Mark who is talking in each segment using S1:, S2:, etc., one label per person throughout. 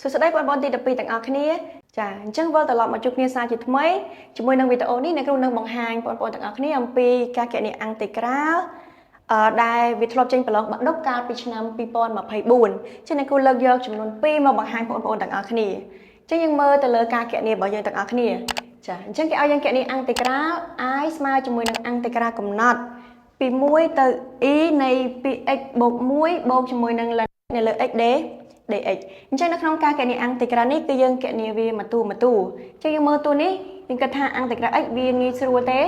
S1: សួស្តីបងប្អូនទី12ទាំងអស់គ្នាចាអញ្ចឹងវិលត្រឡប់មកជួបគ្នាសាជាថ្មីជាមួយនឹងវីដេអូនេះអ្នកគ្រូនឹងបង្ហាញបងប្អូនទាំងអស់គ្នាអំពីការគណនាអាំងតេក្រាលដែលវាធ្លាប់ចេញប្រឡងបាក់ឌុបកាលពីឆ្នាំ2024ចឹងអ្នកគ្រូលើកយកចំនួន2មកបង្ហាញបងប្អូនទាំងអស់គ្នាចឹងយើងមើលទៅលើការគណនារបស់យើងទាំងអស់គ្នាចាអញ្ចឹងគេឲ្យយើងគណនាអាំងតេក្រាល i ស្មើជាមួយនឹងអាំងតេក្រាលកំណត់ពី1ទៅ e នៃ 2x បូក1បូកជាមួយនឹង ln នៅលើ x dx អញ្ចឹងនៅក្នុងការគណនាអាំងតេក្រាលនេះគឺយើងគណនាវាមួយតួមួយតួអញ្ចឹងយើងមើលតួនេះយើងគិតថាអាំងតេក្រាល x វាងាយស្រួលទេ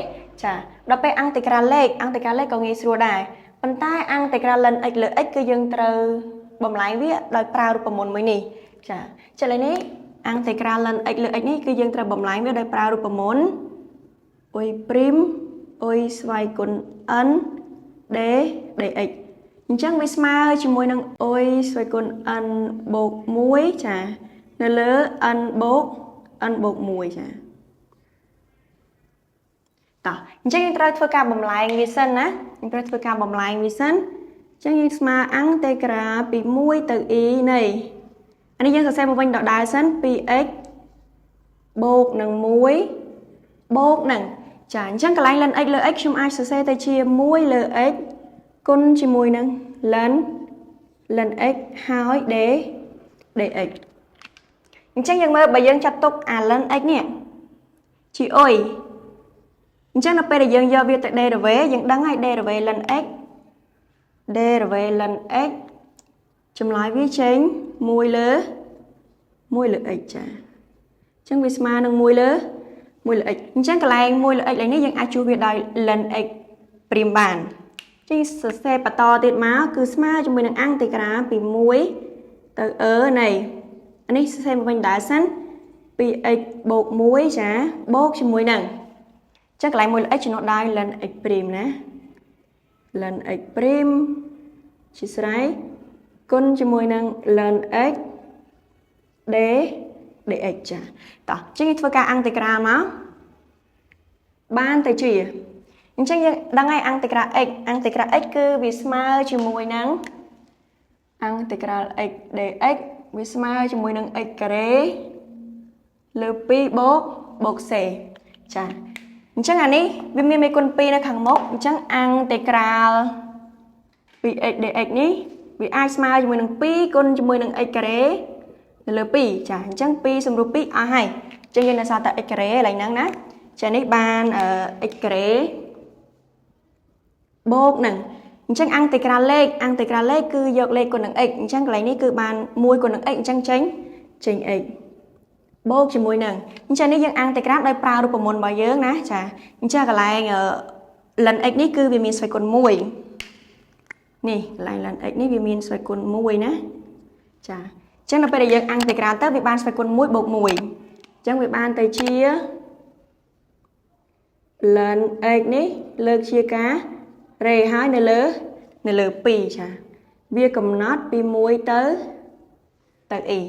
S1: ចាដល់ពេលអាំងតេក្រាលលេខអាំងតេក្រាលលេខក៏ងាយស្រួលដែរប៉ុន្តែអាំងតេក្រាល ln x លើ x គឺយើងត្រូវបំលែងវាដោយប្រើរូបមន្តមួយនេះចាឥឡូវនេះអាំងតេក្រាល ln x លើ x នេះគឺយើងត្រូវបំលែងវាដោយប្រើរូបមន្ត u prime u ស្វ័យគុណ n d dx អញ្ចឹងវាស្មើជាមួយនឹង u ស្វ័យគុណ n បូក1ចានៅលើ n បូក n បូក1ចាតោះអញ្ចឹងយើងត្រូវធ្វើការបំលែងវាសិនណាយើងត្រូវធ្វើការបំលែងវាសិនអញ្ចឹងយើងស្មើអាំងតេក្រាលពី1ទៅ e នៃអានេះយើងសរសេរមកវិញដដែលសិន 2x បូកនឹង1បូកនឹងចាអញ្ចឹងកន្លែង ln x លើ x ខ្ញុំអាចសរសេរទៅជា1លើ x គុណជាមួយនឹង ln x ហើយ d dx អញ្ចឹងយើងមើលបើយើងចាត់ទុកអា ln x នេះជា u អញ្ចឹងនៅពេលដែលយើងយកវាទៅ derivative យើងដឹងហើយ derivative ln x derivative ln x ចម្លើយវាចេញ1លើ1លើ x ចាអញ្ចឹងវាស្មើនឹង1លើ1លើ x អញ្ចឹងកន្លែង1លើ x ឡើយនេះយើងអាចជួសវាដោយ ln x prime បានចឹងសរសេរបន្តទៀតមកគឺស្មើជាមួយនឹងអាំងតេក្រាលពី1ទៅ e នៃអានេះសរសេរមកវិញដែរសិន 2x បូក1ចាបូកជាមួយនឹងចឹងកន្លែង1លើ x ជំនួសដោយ ln x prime ណា ln x prime ជាស្រ័យគុណជាមួយនឹង ln x d dx ចាតោះចឹងយើងធ្វើការអាំងតេក្រាលមកបានទៅជាអញ្ចឹងយើងដឹងហើយអាំងតេក្រាល x អាំងតេក្រាល x គឺវាស្មើជាមួយនឹងអាំងតេក្រាល x dx វាស្មើជាមួយនឹង x ការ៉េលើ2បូកបូក c ចាអញ្ចឹងអានេះវាមានមេគុណ2នៅខាងមុខអញ្ចឹងអាំងតេក្រាល 2x dx នេះវាអាចស្មើជាមួយនឹង2គុណជាមួយនឹង x ការ៉េនៅលើ2ចាអញ្ចឹង2សម្រួល2អស់ហើយអញ្ចឹងយើងនៅសល់តែ x ការ៉េកន្លែងហ្នឹងណាចានេះបាន x ការ៉េបូកនឹងអញ្ចឹងអាំងតេក្រាលលេខអាំងតេក្រាលលេខគឺយកលេខគុណនឹង x អញ្ចឹងកន្លែងនេះគឺបាន1គុណនឹង x អញ្ចឹងចេញចេញ x បូកជាមួយនឹងអញ្ចឹងនេះយើងអាំងតេក្រាលដោយប្រើរូបមន្តរបស់យើងណាចាអញ្ចឹងកន្លែង ln x នេះគឺវាមានស្វ័យគុណ1នេះកន្លែង ln x នេះវាមានស្វ័យគុណ1ណាចាអញ្ចឹងដល់ពេលដែលយើងអាំងតេក្រាលទៅវាបានស្វ័យគុណ1បូក1អញ្ចឹងវាបានទៅជា ln x នេះលើកជាការរេហើយនៅលើ2ចាវាកំណត់ពី1ទៅទៅ e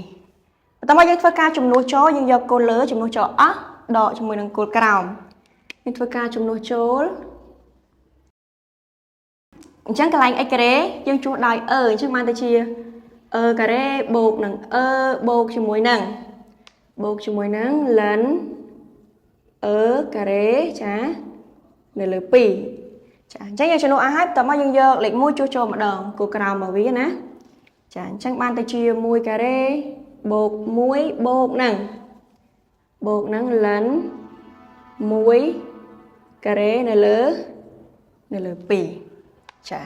S1: បន្ទាប់មកយើងធ្វើការជំនួសចូលយើងយកគោលលើជំនួសចូលអស់ដកជាមួយនឹងគោលក្រោមយើងធ្វើការជំនួសចូលអញ្ចឹងកន្លែង x ការ៉េយើងជួសដោយ e អញ្ចឹងបានទៅជា e ការ៉េបូកនឹង e បូកជាមួយនឹងបូកជាមួយនឹង ln e ការ៉េចានៅលើ2ចាអញ្ចឹងយើងជំនួសអស់ហើយបន្ទាប់មកយើងយកលេខ1ជួសចូលម្ដងគោលក្រោមរបស់វាណាចាអញ្ចឹងបានទៅជា1ការ៉េបូក1បូកនឹងបូកនឹង ln 1ការ៉េនៅលើ2ចា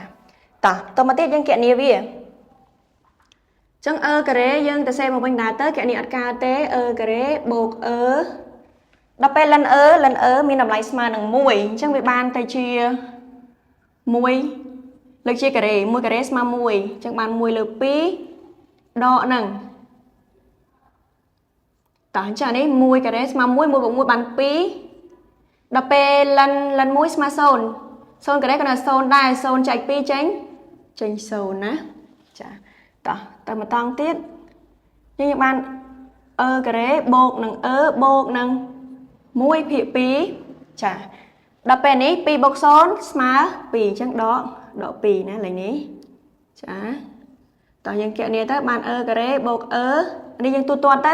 S1: តោះតមកទៀតយើងគណនាវាចឹង e ការ៉េយើងទៅសេមកវិញដែរទៅគណនាអត់កើតទេ e ការ៉េបូក e ដល់ពេល ln e ln e មានតម្លៃស្មើនឹង1អញ្ចឹងវាបានទៅជា1លើកជាការ៉េ1ការ៉េស្មើ1អញ្ចឹងបាន1លើ2ដកនឹងតោះអញ្ចឹងនេះ1ការ៉េស្មើ1 1បូក1បាន2ដល់ពេល ln ln 1ស្មើ0 0ការ៉េក៏នៅ0ដែរ0ចែក2ចេញចេញ0ណាចាតោះទៅមកតង់ទៀតយើងបាន e ការ៉េបូកនឹង e បូកនឹង1ភាគ2ចាដល់ពេលនេះ2បូក0ស្មើ2អញ្ចឹងដកដក2ណាឡើយនេះចាតោះយើងគណនាទៅបាន e ការ៉េបូក e នេះយើងទូទាត់ទៅ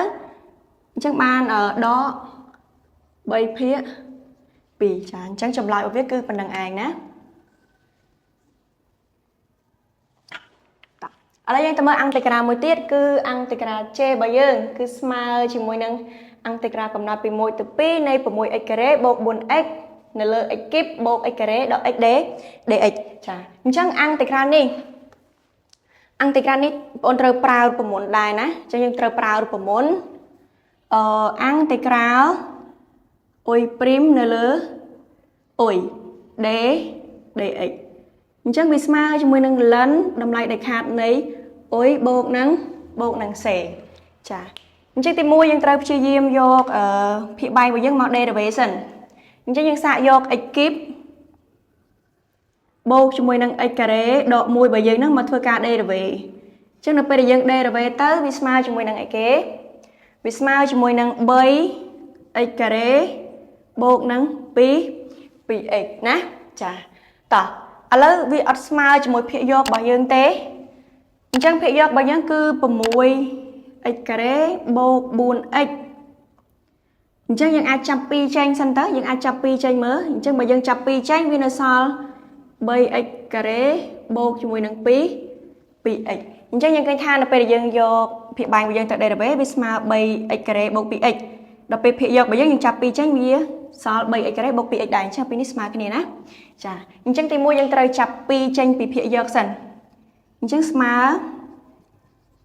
S1: អញ្ចឹងបានដក3ភាគ2ចាអញ្ចឹងចម្លើយរបស់វាគឺប៉ុណ្្នឹងឯងណាឥឡូវយើងទៅមើលអង់តិក្រាលមួយទៀតគឺអង់តិក្រាល J របស់យើងគឺស្មើជាមួយនឹងអង់តិក្រាលកំណត់ពី1ទៅ2នៃ 6x ការ៉េបូក 4x នៅលើ x គីបបូក x ការ៉េដក x dx ចាអញ្ចឹងអង់តិក្រាលនេះបងត្រូវប្រើរូបមន្តដែរណាអញ្ចឹងយើងត្រូវប្រើរូបមន្តអង់តិក្រាល u ព្រីមនៅលើ u d dx អញ្ចឹងវាស្មើជាមួយនឹង ln តម្លៃដាច់ខាតនៃ u បូកនឹង c ចាអញ្ចឹងទី1យើងត្រូវព្យាយាមយកភាគបែងរបស់យើងមក derivative សិនអញ្ចឹងយើងសាកយក x គីបបូកជាមួយនឹង x ការ៉េដក1របស់យើងហ្នឹងមកធ្វើការ derivative អញ្ចឹងនៅពេលដែលយើង derivative ទៅវាស្មើជាមួយនឹងអីគេវាស្មើជាមួយនឹង 3x ការ៉េបូកនឹង2 2x ណាចាតោះឥឡូវវាអត់ស្មើជាមួយភាគយករបស់យើងទេអញ្ចឹងភាគយករបស់យើងគឺ 6x ការ៉េបូក 4x អញ្ចឹងយើងអាចចាប់2ចេញសិនទៅយើងអាចចាប់2ចេញមើលអញ្ចឹងបើយើងចាប់2ចេញវានៅសល់ 3x ការ៉េបូកជាមួយនឹង2 2x អញ្ចឹងយើងឃើញថានៅពេលដែលយើងយកភាគបែងរបស់យើងទៅ derivative វាស្មើ 3x ការ៉េបូក 2x ដល់ពេលភាគយករបស់យើងយើងចាប់2ចេញវាសល់ 3x ការ៉េបូក 2x ដែរអញ្ចឹងពីរនេះស្មើគ្នាណាចាអញ្ចឹងទី1យើងត្រូវចាប់2ចេញពីភាគយកសិនអញ្ចឹងស្មើ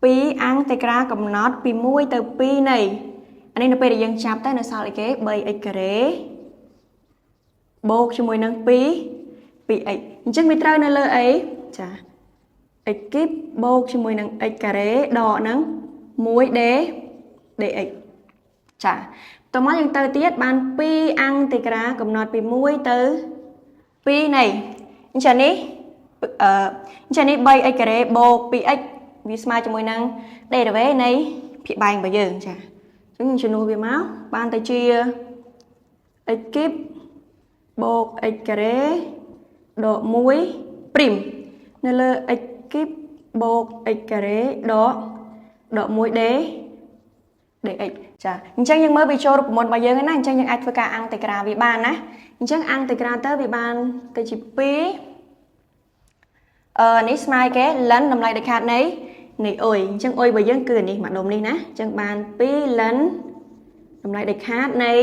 S1: 2អង់តិក្រាលកំណត់ពី1ទៅ2នៃអានេះនៅពេលដែលយើងចាប់ទៅនៅសល់អីគេ 3x ការ៉េបូកជាមួយនឹង2 2x អញ្ចឹងវាត្រូវនៅលើអីចា x គីបបូកជាមួយនឹង x ការ៉េដកនឹង 1d dx ចាតមកយើងទៅទៀតបាន2អង់តិក្រាលកំណត់ពី1ទៅ2នៃអញ្ចឹងនេះអឺអញ្ចឹងនេះ 3x ការ៉េបូក 2x វាស្មើជាមួយនឹង derivative នៃភាគបែងរបស់យើងចាអញ្ចឹងយើងជំនួសវាមកបានទៅជា x គីបបូក x ការ៉េដក1ព្រីមនៅលើ x គីបបូក x ការ៉េដក1 d dx ចាអញ្ចឹងយើងមើលវាចូលរូបមន្តរបស់យើងហ្នឹងណាអញ្ចឹងយើងអាចធ្វើការអង់តិក្រាលវាបានណាអញ្ចឹងអង់តិក្រាលទៅវាបានទៅជា2នេះស្មើគេ ln តម្លៃដាច់ខាតនៃ u អញ្ចឹង u របស់យើងគឺនេះមួយដុំនេះណាអញ្ចឹងបាន2 ln តម្លៃដាច់ខាតនៃ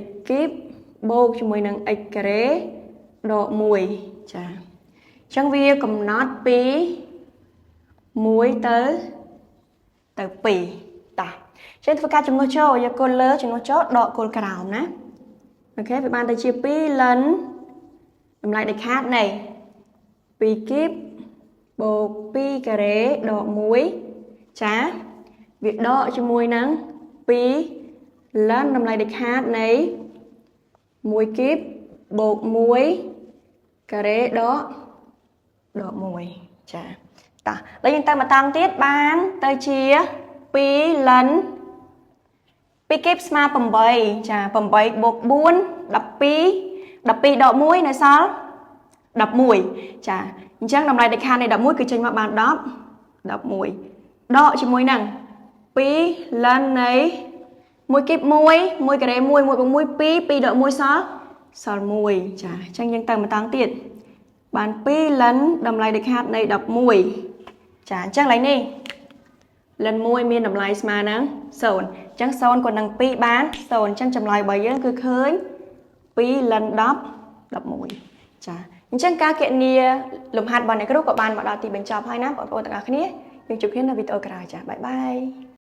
S1: x គីបបូកជាមួយនឹង x ការ៉េដក1ចាអញ្ចឹងវាកំណត់ពី1ទៅ2តោះចឹងធ្វើការចំនួនចូលយកគល់លើចំនួនចូលដកគល់ក្រោមណាOK វាបានទៅជា2 ln តម្លៃដាច់ខាតនៃ2គីបបូក2ការ៉េដក1ចាវាដកជាមួយនឹង2 ln តម្លៃដាច់ខាតនៃ1គីបបូក1ការ៉េដក1ចាតោះដល់យើងទៅមកតង់ទៀតបានទៅជា2 ln 2គីបស្មើ8ចា8បូក4 12 12ដក1នៅសល់11ចាអញ្ចឹងតម្លៃដាច់ខាតនៃ11គឺចេញមកបាន10 11ដកជាមួយនឹង2 ln នៃ1គីប1 1ការ៉េ1 1បូក1 2 2ដក1សល់សល់1ចាអញ្ចឹងយើងទៅមកតង់ទៀតបាន2 ln តម្លៃដាច់ខាតនៃ11ចាអញ្ចឹងឡើយនេះ ln 1មានតម្លៃស្មើនឹង0អញ្ចឹង0គុណនឹង2បាន0អញ្ចឹងចម្លើយរបស់យើងគឺឃើញ2 ln 10 11ចាអញ្ចឹងការគណនាលំហាត់របស់អ្នកគ្រូក៏បានមកដល់ទីបញ្ចប់ហើយណាបងប្អូនទាំងអស់គ្នាយើងជួបគ្នានៅវីដេអូក្រោយចាbye bye.